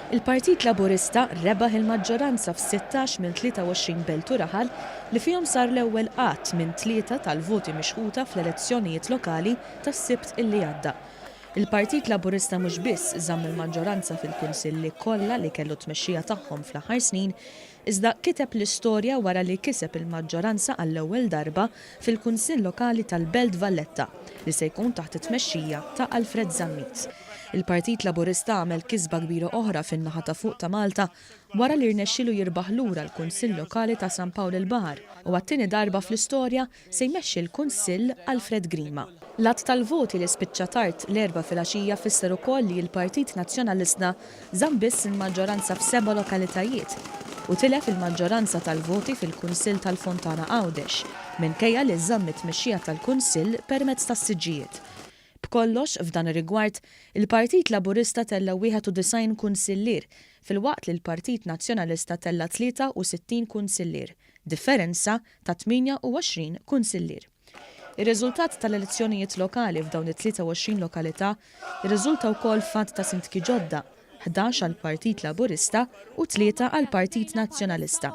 Il-Partit Laburista rebaħ il-maġġoranza f'16 minn 23 belt u raħal li fihom sar l-ewwel għadd minn tlieta tal-voti mixħuta fl-elezzjonijiet lokali tas-Sibt illi għadda. Il-Partit Laburista mhux biss żamm il-maġġoranza fil-kunsilli kollha li kellu t-tmexxija tagħhom fl-aħħar snin, iżda kiteb l-istorja wara li kiseb il-maġġoranza għall-ewwel darba fil-Kunsill Lokali tal-Belt Valletta li se jkun taħt it-tmexxija ta' Alfred Zammit. Il-Partit Laburista għamel kisba kbira oħra fin-naħa ta' fuq ta' Malta wara li rnexxielu jirbaħ lura l-Kunsill Lokali ta' San Pawl il-Baħar u għat-tieni darba fl-istorja se jmexxi l-Kunsill Alfred Grima. L-għadd tal-voti li spiċċa tard l-Erbgħa filgħaxija fisser ukoll li l-Partit Nazzjonalista żamm biss il-maġġoranza f'seba' lokalitajiet u tilef il-maġġoranza tal-voti fil-Kunsill tal-Fontana Għawdex, minkejja li żamm it-tmexxija tal-Kunsill permezz tas-siġġijiet. B'kollox, f'dan ir-rigward, il-Partit Laburista tella' 91 kunsillier filwaqt li l-Partit Nazzjonalista tella' 63 kunsillier, differenza ta' 28 kunsillier. Ir-riżultat tal-elezzjonijiet lokali f'dawn it-23 lokalità rriżulta wkoll f'għadd ta' sindki ġodda, 11 għall-Partit Laburista u tlieta għall-Partit Nazzjonalista.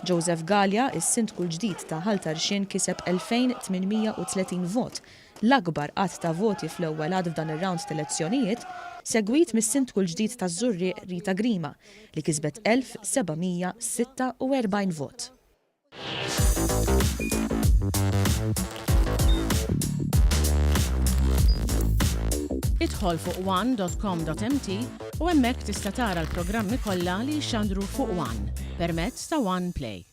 Joseph Galea, is-sindku l-ġdid ta' Ħal Tarxien kiseb 2,830 vot, l-akbar għadd ta' voti fl-ewwel għadd f'dan ir-rawnd t'elezzjonijiet, segwit mis-sindku l-ġdid taż-Żurrieq Rita Grima li kisbet 1,746 vot. Idħol fuq one dot com dot mt u hemmhekk tista' tara l-programmi kollha li jixxandru fuq one permezz ta' One Play.